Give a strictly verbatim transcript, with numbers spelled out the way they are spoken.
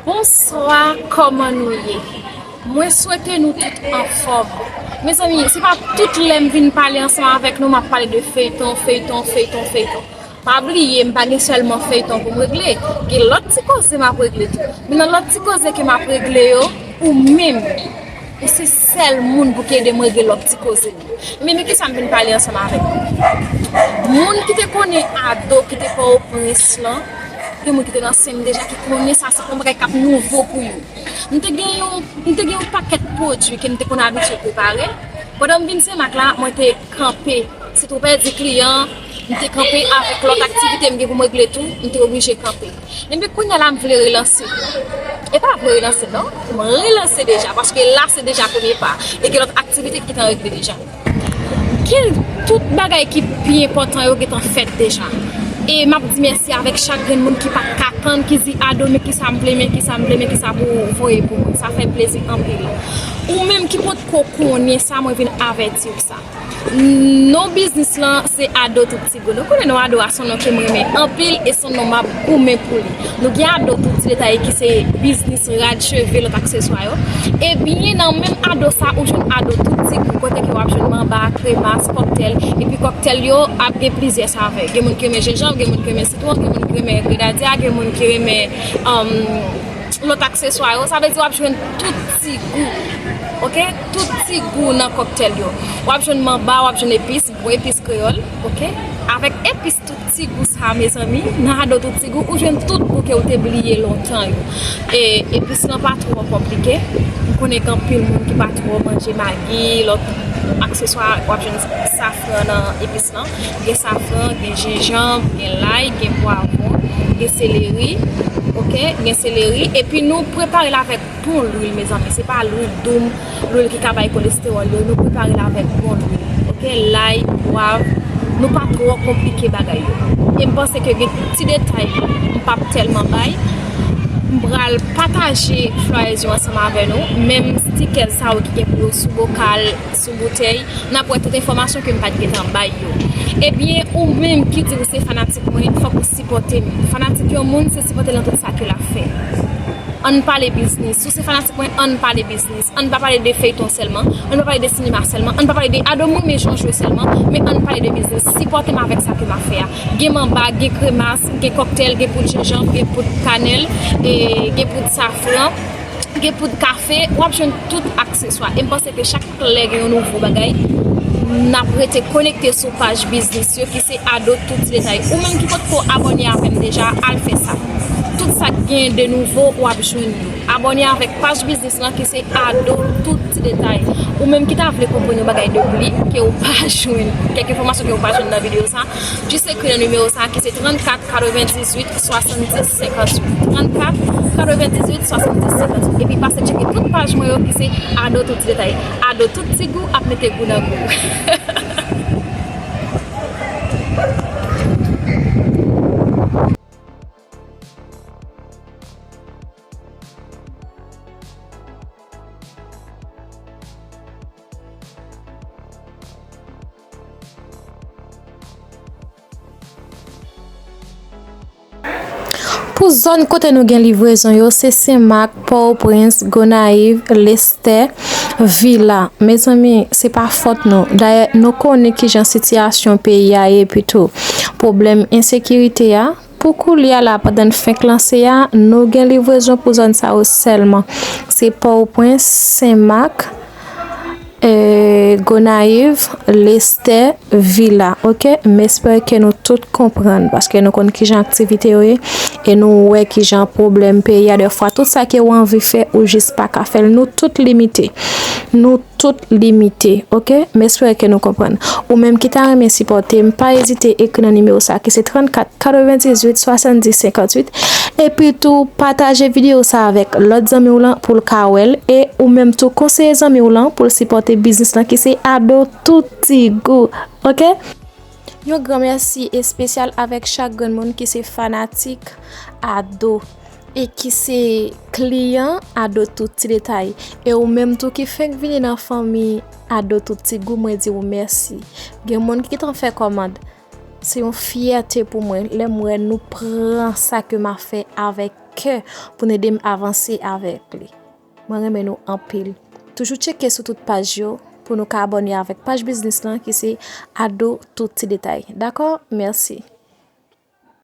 Bonswa, kòman nou ye? Mwen swete nou tout anfòm. Mezanmi, se pa tout lè m vin pale ansanm avèk nou, m ap pale de feyton, feyton, feyton, feyton. Pa bliye, m pa gen sèlman feyton pou m regle. Gen lòt ti koze m ap regle tou. Men nan lòt ti koze ke m ap regle yo, ou menm, ou se sèl moun pou ki ede m regle lòt ti koze yo. Men, men kisa m vin pale ansanm avèk nou? Moun ki te konnen Ado ki te Pòtoprens lan, gen moun ki te nan sen m deja ki konnen sa, se pa yon bagay k ap nouvo pou yo. M te gen yon, m te gen yon pakèt pwodui ke m te konn abitye prepare. Pandan m vin Senmak la, mwen te kanpe. Se twò pèdi kliyan, m te kanpe avèk lòt aktivite m gen pou m regle tou, m te oblije kanpe. Enben, kounye a la, m vle relanse. E pa vle relanse, non. M relanse deja, paske la, se deja premye pa. E gen lòt aktivite ki gentan regle deja. Gen tout bagay ki pi enpòtan yo gentan fèt deja. E m ap di mèsi avèk chak grenn moun ki pa t ka tann, ki di, "Ado, men kisa m vle, men kisa m vle, men kisa pou w voye pou mwen." Sa fè plezi anpil. Ou menm ki potko konnen sa, mwen vin avèti w sa. Non biznis lan se Ado Tout Ti Gou. Nou konnen non Ado a se yon non ke m renmen anpil e se yon non m ap goumen pou li. Nou gen Ado Tout Ti Detay ki se biznis rad, cheve, lòt akseswa yo. Ebyen, nan menm Ado sa, ou jwenn Ado Tout Ti Gou, kote ke w ap jwenn manba, kremas, kòktèl. Epi kòktèl yo ap gen plizyè savè. Gen moun ki renmen jenjanm, gen moun ki renmen sitwon, gen moun ki renmen grenadya, gen moun ki renmen, um, lòt akseswa yo. Sa vle di w ap jwenn tout ti gou. Oke? Tout ti gou nan kòktèl yo. W ap jwenn manba, w ap jwenn epis, bon epis kreyòl, oke? Avèk epis tout ti gou sa, mezanmi, nan Ado Tout Ti Gou, ou jwenn tout gou ke w te bliye lontan yo. E epis lan pa twò konplike. M konnen gen anpil moun ki pa twò manje magi, lòt akseswa, w ap jwenn safran nan epis lan. Gen safran, gen jenjanm, gen lay, gen pwavwon, gen seleri, oke, gen seleri. Epi nou prepare l avèk bon lwil, mezanmi. Se pa lwil doum, lwil ki ka bay kolestewòl yo. Nou prepare l avèk bon lwil, oke? Lay, pwav, nou pa twò konplike bagay yo. E m panse ke gen ti detay m p ap tèlman bay. M pral pataje flyers yo ansanm avè nou, menm stikè sa yo ki gen pou yo sou bokal, sou boutèy, n ap wè tout enfòmasyon ke m pa t gentan bay yo. Ebyen, ou menm ki di ou se fanatik mwen, fòk ou sipòte m. Fanatik yon moun, se sipòte l nan tout sa ke l ap fè. Ann pale biznis. Si w se fanatik mwen, ann pale biznis. Ann pa pale de feyton sèlman, ann pa pale de sinema sèlman, ann pa pale de Ado, m renmen jan w jwe sèlman, men ann pale de biznis. Sipòte m avèk sa ke m ap fè a. Gen manba, gen kremas, gen kòktèl, gen poud jenjanm, gen poud kanèl, e gen poud safran, gen poud kafe, w ap jwenn tout akseswa. E m panse ke chak lè gen yon nouvo bagay, n ap rete konekte sou paj biznis yo ki se Ado Tout Ti Detay. Ou menm ki potko abòne avè m deja, al fè sa. Tout sa k gen de nouvo, w ap jwenn yo. Abòne avèk paj biznis lan ki se Ado Tout Ti Detay. Ou menm ki ta vle konprann yon bagay de pli, ke w pa jwenn, kèk enfòmasyon ke w pa jwenn nan videyo sa, jis ekri nan nimewo sa ki se trannkat katrevendizuit swasanndis senkantuit. Trannkat katrevendizuit swasanndis senkantuit. Epi pase tcheke tout paj mwen yo ki se Ado Tout Ti Detay. Ado Tout Ti Gou ap mete gou nan gou. Pou zòn kote nou gen livrezon yo, se Senmak, Pòtoprens, Gonayiv, Lestè, Vila. Mezanmi, se pa fòt nou. Dayè, nou konnen kijan sitiyasyon peyi a ye, epi tou pwoblèm ensekirite a. Pou koulye a la, pandan n fenk lanse a, nou gen livrezon pou zòn sa yo sèlman. Se Pòtoprens, Senmak, e, Gonayiv, Lestè, Vila, oke? M espere ke nou tout konprann, paske nou konn kijan aktivite yo ye, e nou wè kijan pwoblèm peyi a, dèfwa, tout sa ke w anvi fè, ou jis pa ka fè l. Nou tout limite. Nou tout limite, oke? M espere ke nou konprann. Ou menm ki ta renmen sipòte m, pa ezite ekri nan nimewo sa, ki se trannkat katrevendizuit swasanndis senkantuit. Epi tou, pataje videyo sa avèk lòt zanmi w lan pou l ka wè l. E ou menm tou, konseye zanmi w lan pou l sipòte biznis lan ki se Ado Tout Ti Gou, oke? Yon gran mèsi espesyal avèk chak grenn moun ki se fanatik Ado e ki se kliyan Ado Tout Ti Detay. E ou menm tou ki fenk vini nan fanmi Ado Tout Ti Gou, mwen di w mèsi. Gen moun ki gentan fè kòmand. Se yon fyète pou mwen lè m wè nou pran sa ke m ap fè avèk kè pou n ede m avanse avèk li. Mwen renmen nou anpil. Toujou tcheke sou tout paj yo pou nou ka abòne avèk paj biznis lan ki se Ado Tout Ti Detay. Dakò? Mèsi.